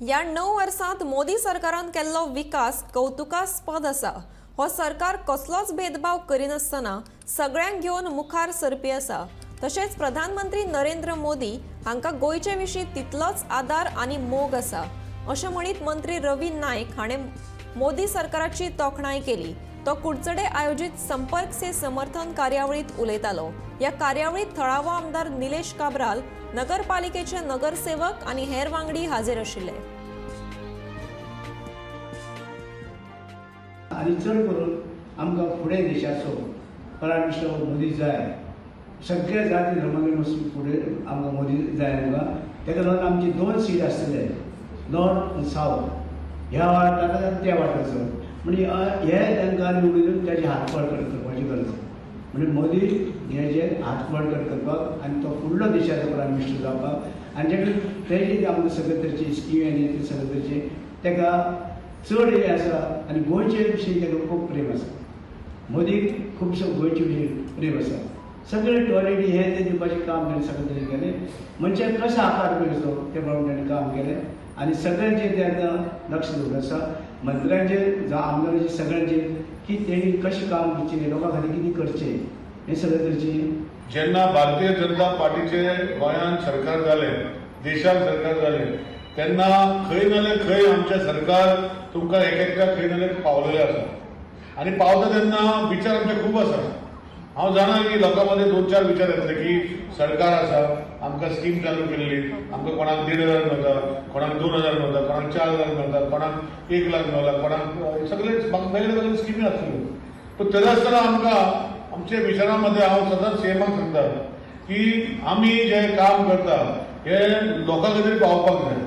ह्या 9 वर्सांत मोदी सरकारान केल्लो विकास कौतुकास्पद आसा. हो सरकार कसलोच भेदभाव करिनासतना सगळ्यांक घेवन मुखार सरपी आसा. तशेंच प्रधानमंत्री नरेंद्र मोदी हांकां गोंयचे विशीं तितलोच आदार आनी मोग आसा, अशें म्हणीत मंत्री रवी नायक हाणें मोदी सरकाराची तोखणाय केली. तो कुडचडे आयोजीत संपर्क से समर्थन कार्यावळीत उलयतालो. ह्या कार्यावळीत थळावो आमदार निलेश काब्राल, नगरपालिकेचे नगरसेवक आनी हेर वांगडी हाजीर आशिल्ले. आनी चड करून आमकां फुडें देशाचो प्रायम मिनिस्टर मोदी जाय. सगळे जाती धर्माक वचून फुडें आमकां मोदी जाय. आमकां ताका लागून आमची दोन सीट आसतले, नॉर्थ आनी सावथ, ह्या वाठाराचो आनी त्या वाठाराचो. म्हणजे हे तांकां निवडून ताजे हात बळकट करपाची गरज. म्हणजे मोदी हे जे हात बळकट करपाक आनी तो फुडलो देशाचो प्रायम मिनिस्टर जावपाक आनी जेणे तेजी आमकां सगळे तरेची स्कीम आनी ते सगळे तरेचे ताका चड हें आसा. आनी गोंयचे विशीं ताका खूब प्रेम आसा. मोदीक खुबशे गोंयचे विशीं प्रेम आसा. सगळे टॉयलेटी हे ते दिवपाचें काम ताणें सगळें तरेन केलें. मनशाक कसो आकार करचो ते प्रमाणे ताणें काम केलें आनी सगळ्यांचेर ते आतां लक्ष दवरून आसा, मंत्र्यांचेर जावं आमदारांचेर, सगळ्यांचेर, की तेणी कशें काम करचें, लोकां खातीर कितें करचें, हें सगळें तरेचें. जेन्ना भारतीय जनता पार्टीचे गोंयांत सरकार जालें, देशांत सरकार जालें, तेन्ना खंय नाल्यार खंय आमचें सरकार तुमकां एक एकट्या खंय नाल्यार पावलेलें आसा. आनी पावता तेन्ना विचार आमचे खूब आसा. हांव जाणा की लोकां मदीं दोन चार विचार येतले की सरकार आसा, आमकां स्कीम चालू केल्ली, आमकां कोणाक 1500 मेळटा, कोणाक 2000 मेळटा, कोणाक 4000 मेळटा, कोणाक 1 लाख मेळटा, कोणाक सगळे वेगळे वेगळे स्किमी आसतल्यो. पूण तरी आसतना आमकां आमच्या विचारां मध्ये हांव सदांच सीएमाक सांगता की आमी जें काम करता हें लोकां खातीर पावपाक जाय.